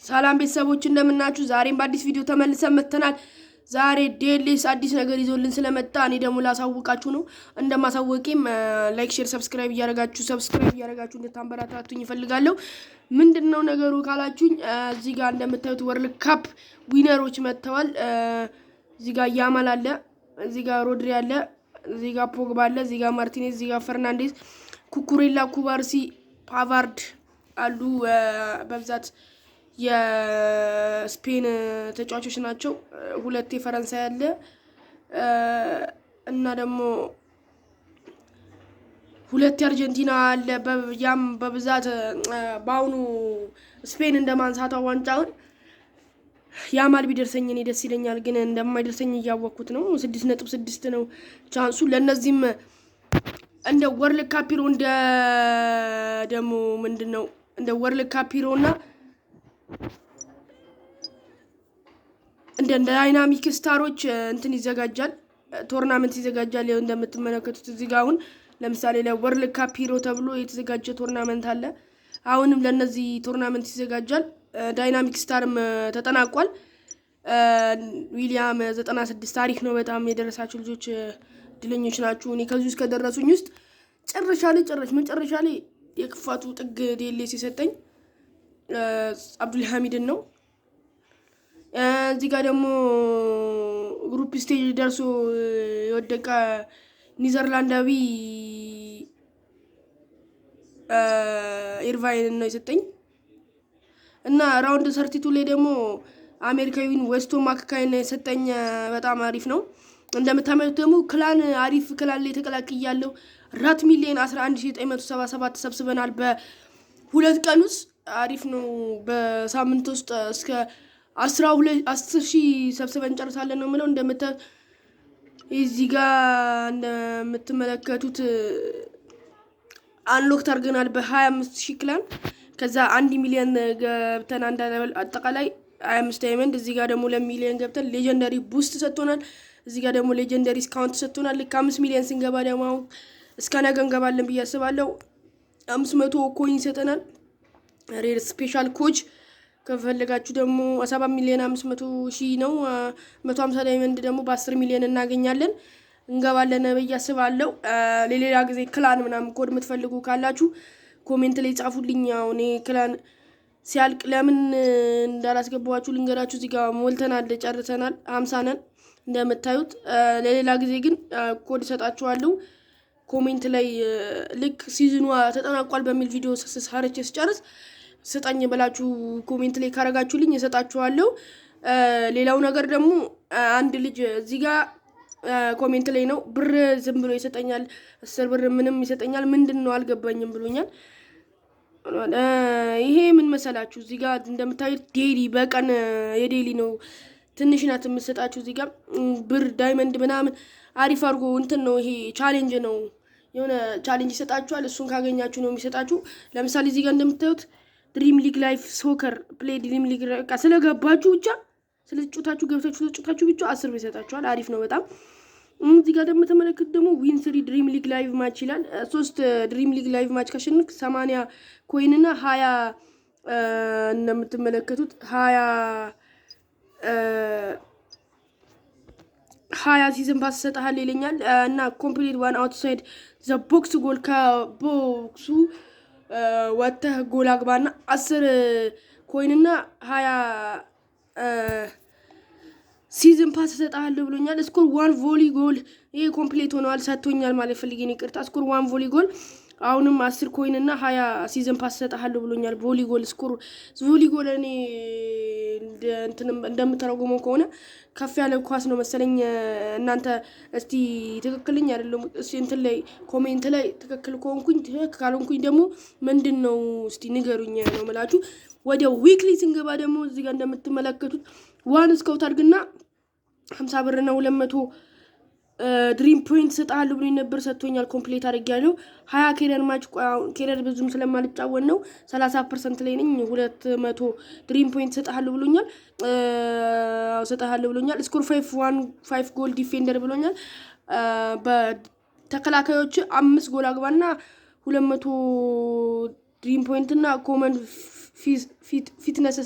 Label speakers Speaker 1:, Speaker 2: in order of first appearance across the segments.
Speaker 1: ሰላም ቤተሰቦች እንደምናችሁ፣ ዛሬም በአዲስ ቪዲዮ ተመልሰን መጥተናል። ዛሬ ዴሊስ አዲስ ነገር ይዞልን ስለመጣ እኔ ደግሞ ላሳውቃችሁ ነው። እንደማሳወቂም like፣ share፣ subscribe እያደረጋችሁ እንድታንበራታቱኝ ይፈልጋለሁ። ምንድን ነው ነገሩ ካላችሁኝ እዚህ ጋር እንደምታዩት World Cup winner ኦች መጥተዋል። እዚህ ጋር ያማል አለ፣ እዚህ ጋር ሮድሪ አለ፣ እዚህ ጋር ፖግባ አለ፣ እዚህ ጋር ማርቲኔዝ፣ እዚህ ጋር ፈርናንዴዝ፣ ኩኩሬላ፣ ኩባርሲ፣ ፓቫርድ አሉ። በብዛት የስፔን ተጫዋቾች ናቸው። ሁለት የፈረንሳይ አለ እና ደግሞ ሁለት የአርጀንቲና አለ። ያም በብዛት በአሁኑ ስፔን እንደማንሳቷ ዋንጫውን ያማል ቢደርሰኝ እኔ ደስ ይለኛል፣ ግን እንደማይደርሰኝ እያወቅኩት ነው። 6.6 ነው chance ኡ። ለእነዚህም እንደ World Cup hero፣ እንደ ደግሞ ምንድን ነው፣ እንደ World Cup hero እና እንደ dynamic star ኦች እንትን ይዘጋጃል፣ tournament ይዘጋጃል። ይኸው እንደምትመለከቱት እዚህ ጋር አሁን ለምሳሌ ለ World Cup hero ተብሎ የተዘጋጀ tournament አለ። አሁንም ለእነዚህ tournament ይዘጋጃል። Dynamic star ም ተጠናቋል። ዊሊያም 96 ታሪክ ነው። በጣም የደረሳችሁ ልጆች እድለኞች ናችሁ። እኔ ከዚህ ውስጥ ከደረሱኝ ውስጥ ጨረሻ ላይ ጨረሽ መጨረሻ ላይ የክፋቱ ጥግ ዴሌስ የሰጠኝ አብዱልሐሚድን ነው። እዚህ ጋር ደግሞ group stage ደርሶ የወደቀ ኒዘርላንዳዊ ኢርቫይንን ነው የሰጠኝ እና round 32 ላይ ደግሞ አሜሪካዊን ዌስቶ ማክካይን የሰጠኝ በጣም አሪፍ ነው። እንደምታመጡት ደግሞ clan፣ አሪፍ clan ላይ ተቀላቅያለሁ። 4,011,977 ሰብስበናል በ2 ቀን ውስጥ፣ አሪፍ ነው። በሳምንት ውስጥ እስከ 12 10,000 ሰብስበን እንጨርሳለን ነው የምለው። እዚህ ጋር እንደምትመለከቱት unlock አድርገናል በ25,000 clan። ከዛ 1 ሚሊዮን ገብተን አንድ አጠቃላይ 25 diamond። እዚህ ጋር ደግሞ 2 ሚሊዮን ገብተን legendary boost ሰጥቶናል። እዚህ ጋር ደግሞ legendary scout ሰጥቶናል። ልክ 5 ሚሊዮን ስንገባ ደግሞ አሁን እስከ ነገ እንገባለን ብዬ አስባለሁ። 500 coin ይሰጠናል። Rare special coach ከፈለጋችሁ ደግሞ 7,500,000 ነው። 150 diamond ደግሞ በ10 ሚሊዮን እናገኛለን፣ እንገባለን ብዬ አስባለሁ። ለሌላ ጊዜ clan ምናምን ኮድ የምትፈልጉ ካላችሁ comment ላይ ጻፉልኝ። ያው እኔ clan ሲያልቅ ለምን እንዳላስገባኋችሁ ልንገራችሁ። እዚህ ጋር ሞልተናል፣ ጨርሰናል፣ 50 ነን እንደምታዩት። ለሌላ ጊዜ ግን ኮድ እሰጣችኋለሁ። Comment ላይ ልክ season ኑ ተጠናቋል በሚል ቪዲዮ ሰርቼ ስጨርስ ስጠኝ ብላችሁ comment ላይ ካረጋችሁልኝ እሰጣችኋለሁ። ሌላው ነገር ደግሞ አንድ ልጅ እዚህ ጋር comment ላይ ነው ብር ዝም ብሎ ይሰጠኛል፣ 10 ብር ምንም ይሰጠኛል፣ ምንድን ነው አልገባኝም ብሎኛል። ይሄ ምን መሰላችሁ? እዚህ ጋር እንደምታዩት daily፣ በቀን የ daily ነው፣ ትንሽ ናት የምሰጣችሁ። እዚህ ጋር ብር diamond ምናምን አሪፍ አድርጎ እንትን ነው፣ ይሄ challenge ነው። የሆነ challenge ይሰጣችኋል። እሱን ካገኛችሁ ነው የሚሰጣችሁ። ለምሳሌ እዚህ ጋር እንደምታዩት Dream League Live Soccer play Dream League ስለገባችሁ ብቻ፣ ስለተጫወታችሁ፣ ገብታችሁ ስለተጫወታችሁ ብቻ 10 ብር ይሰጣችኋል። አሪፍ ነው በጣም። እዚህ ጋር ደግሞ ተመለከቱ ደግሞ win three Dream League Live match ይላል። ሶስት Dream League Live match ካሸነፍክ 80 coin እና 20፣ እንደምትመለከቱት 20 season pass ይሰጥሃል ይለኛል። እና complete one outside the box goal፣ ከ box ኡ ወጥተህ ጎል አግባና 10 coin እና 20 season pass እሰጥሃለሁ ብሎኛል። Score one volley goal፣ ይሄ complete ሆነዋል ሰጥቶኛል ማለት ፈልጌ ነው፣ ይቅርታ። Score one volley goal አሁንም 10 coin እና 20 season pass እሰጥሃለሁ ብሎኛል። Volley goal፣ score volley goal እኔ እንደምተረጉመው ከሆነ ከፍ ያለ ኳስ ነው መሰለኝ። እናንተ እስቲ ትክክልኝ አይደለም እስቲ እንትን ላይ comment ላይ ትክክል ከሆንኩኝ፣ ትክክል ካልሆንኩኝ ደግሞ ምንድን ነው እስቲ ንገሩኝ ነው የምላችሁ። ወደ weekly ስንገባ ደግሞ እዚህ ጋር እንደምትመለከቱት one scout አድርግና 50 ብር እና 200 dream point እሰጥሃለሁ ብሎኝ ነበር። ሰጥቶኛል። Complete አድርጌያለሁ። 20 career match፣ career ብዙም ስለማልጫወት ነው። 30% ላይ ነኝ። 200 dream point እሰጥሃለሁ ብሎኛል። እሰጥሃለሁ ብሎኛል። Score five one five goal defender ብሎኛል። በተከላካዮች አምስት ጎል አግባና 200 dream point እና common fitness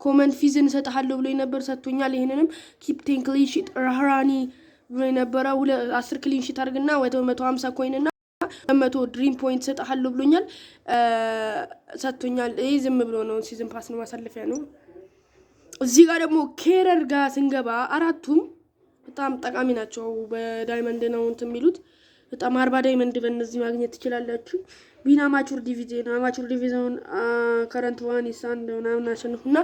Speaker 1: common fizz ን እሰጥሃለሁ ብሎ ነበር፣ ሰጥቶኛል። ይህንንም keep 10 clean sheet ራህራኒ ብሎ የነበረ 10 clean sheet አድርግና ወደ 150 coin እና 100 dream point እሰጥሃለሁ ብሎኛል፣ ሰጥቶኛል። ይህ ዝም ብሎ ነው፣ season pass ነው፣ ማሳለፊያ ነው። እዚህ ጋር ደግሞ career ጋር ስንገባ አራቱም በጣም ጠቃሚ ናቸው። በ diamond ነው እንትን የሚሉት፣ በጣም 40 diamond በእነዚህ ማግኘት ትችላላችሁ። Win amateur division፣ amateur division current one ይሳን ምናምን አሸንፉና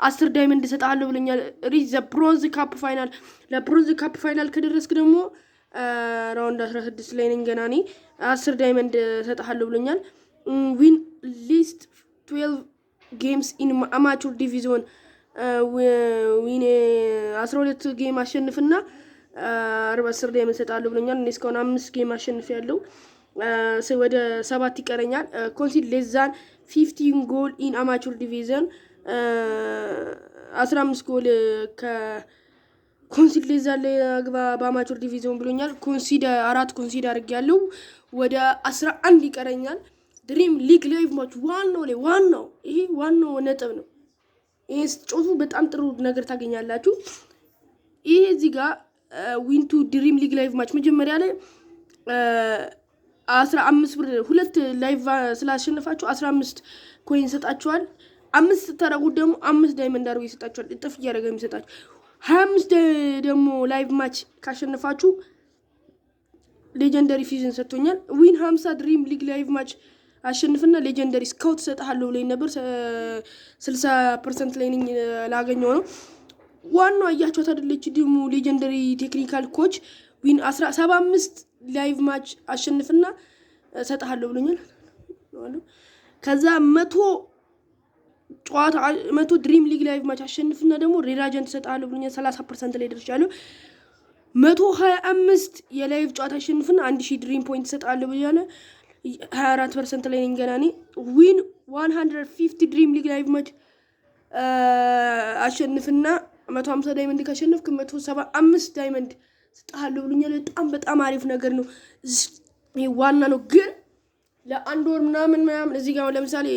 Speaker 1: 10 diamond እሰጥሃለሁ ብሎኛል። Reach the bronze cup final፣ ለ bronze cup final ከደረስክ ደግሞ፣ round 16 ላይ ነኝ ገና እኔ፣ 10 diamond እሰጥሃለሁ ብሎኛል። Win least 12 games in amateur division፣ win 12 game አሸንፍና 10 diamond እሰጥሃለሁ ብሎኛል። እኔ እስካሁን አምስት game አሸንፍ ያለው፣ ወደ ሰባት ይቀረኛል። Concede less than 15 goal in amateur division፣ 15 ጎል ከ concede less than ላይ አግባ በ amateur division ብሎኛል። Concede አራት concede አድርጌያለሁ። ወደ 11 ይቀረኛል። Dream League live match ዋናው ላይ ዋናው ይሄ ዋናው ነጥብ ነው። ይሄን ስትጫወቱ በጣም ጥሩ ነገር ታገኛላችሁ። ይሄ እዚህ ጋር win two Dream League live match መጀመሪያ ላይ 15 ብር፣ ሁለት live ስላሸነፋችሁ 15 coin ይሰጣችኋል። አምስት ስታደርጉት ደግሞ 5 diamond አድርጎ ይሰጣችኋል። እጥፍ እያደረገ የሚሰጣችሁ። 25 ደግሞ live match ካሸነፋችሁ legendary fizz ን ሰጥቶኛል። Win 50 Dream League live match አሸንፍና legendary scout እሰጥሃለሁ ብሎኝ ነበር። 60% ላይ ነኝ፣ ላገኘው ነው። ዋናው አያችኋት አይደለች? ደግሞ legendary technical coach win 75 live match አሸንፍና እሰጥሃለሁ ብሎኛል። ከዛ 100 ጨዋታ፣ 100 Dream League live match አሸንፍና ደግሞ rare agent እሰጥሃለሁ ብሎኛል። 30% ላይ ደርሻለሁ። 125 የ live ጨዋታ አሸንፍና 1000 dream point እሰጥሃለሁ ብያለሁ። 24% ላይ ነኝ ገና እኔ። Win 150 Dream League live match አሸንፍና 150 diamond ካሸንፍክ 175 diamond ስጥሃለሁ ብሎኛል። በጣም በጣም አሪፍ ነገር ነው። ይሄ ዋና ነው፣ ግን ለአንድ ወር ምናምን ምናምን እዚህ ጋር ለምሳሌ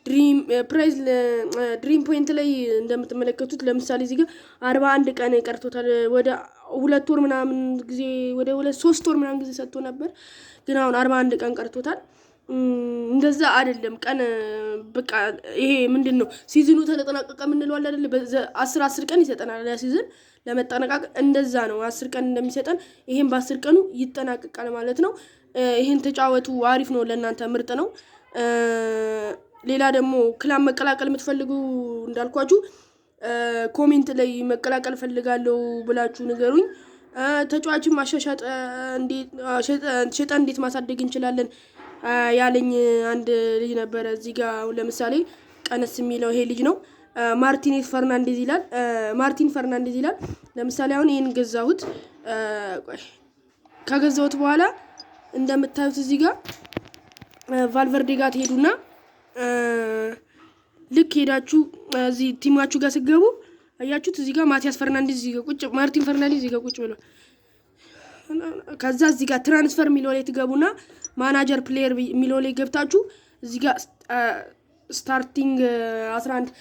Speaker 1: dream prize dream point ላይ እንደምትመለከቱት ለምሳሌ እዚህ ጋር 41 ቀን ቀርቶታል። ወደ 2 ወር ምናምን ጊዜ፣ ወደ 2-3 ወር ምናምን ጊዜ ሰጥቶ ነበር፣ ግን አሁን 41 ቀን ቀርቶታል። እንደዛ አይደለም። ቀን በቃ ይሄ ምንድን ነው፣ season ኑ ተጠናቀቀ የምንለው አለ አይደለ? 10 10 ቀን ይሰጠናል ያ season ለመጠናቀቅ፣ እንደዛ ነው። 10 ቀን እንደሚሰጠን ይሄን በ10 ቀኑ ይጠናቀቃል ማለት ነው። ይሄን ተጫወቱ፣ አሪፍ ነው፣ ለእናንተ ምርጥ ነው። ሌላ ደግሞ clan መቀላቀል የምትፈልጉ እንዳልኳችሁ comment ላይ መቀላቀል ፈልጋለሁ ብላችሁ ንገሩኝ። ተጫዋችን ማሻሻጥ ሸጠን እንዴት ማሳደግ እንችላለን ያለኝ አንድ ልጅ ነበረ። እዚህ ጋር አሁን ለምሳሌ ቀነስ የሚለው ይሄ ልጅ ነው። ማርቲኔዝ ፈርናንዴዝ ይላል። ማርቲን ፈርናንዴዝ ይላል። ለምሳሌ አሁን ይሄን ገዛሁት። ከገዛሁት በኋላ እንደምታዩት እዚህ ጋር ቫልቨርዴ ጋር ትሄዱና ልክ ሄዳችሁ እዚህ team ኣችሁ ጋር ስትገቡ አያችሁት፣ እዚህ ጋር ማቲያስ ፈርናንዴዝ እዚህ ጋር ቁጭ፣ ማርቲን ፈርናንዴዝ እዚህ ጋር ቁጭ ብሏል። ከዛ እዚህ ጋር transfer የሚለው ላይ ትገቡና manager player የሚለው ላይ ገብታችሁ እዚህ ጋር starting 11፣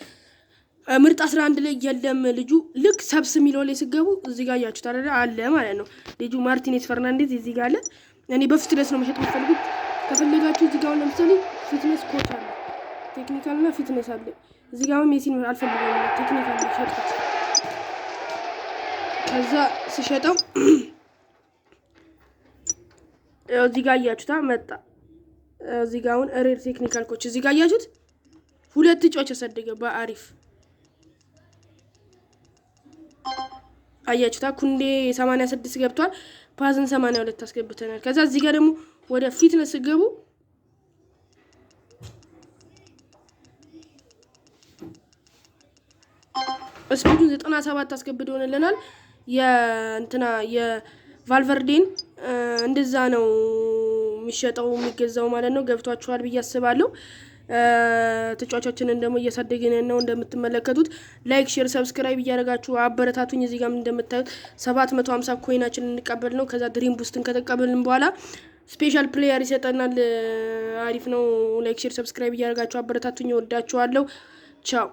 Speaker 1: ምርጥ 11 ላይ የለም ልጁ። ልክ subs የሚለው ላይ ስገቡ እዚህ ጋር እያችሁት አይደለ፣ አለ ማለት ነው። ልጁ ማርቲኔዝ ፈርናንዴዝ እዚህ ጋር አለ። እኔ በ fitness ነው መሸጥ የምፈልጉት። ከፈለጋችሁ እዚህ ጋር አሁን ለምሳሌ fitness coach አለ፣ technical እና fitness አለ። እዚህ ጋር አሁን ሜሲን አልፈልገውም፣ technical ሸጥኩት። ከዛ ስሸጠው እዚህ ጋር እያችሁታ መጣ። እዚህ ጋር አሁን rare technical coach እዚህ ጋር እያችሁት ሁለት ተጫዋች ያሳደገ በአሪፍ፣ አያችሁታ። ኩንዴ 86 ገብቷል። ፓዝን 82 አስገብተናል። ከዛ እዚህ ጋር ደግሞ ወደ fitness ገቡ፣ speed ኡን 97 አስገብቶልናል። የእንትና የቫልቨርዴን እንደዛ ነው የሚሸጠው የሚገዛው ማለት ነው። ገብቷችኋል ብዬ አስባለሁ። ተጫዋቾችንን ደግሞ እያሳደግን ነው እንደምትመለከቱት። Like፣ share፣ subscribe እያደረጋችሁ አበረታቱኝ። እዚህ ጋር እንደምታዩት 750 coin ኣችን እንቀበል ነው። ከዛ dream boost ን ከተቀበልን በኋላ Special player ይሰጠናል። አሪፍ ነው። Like፣ share፣ subscribe እያደረጋችሁ አበረታቱኝ። እወዳችኋለሁ። ቻው።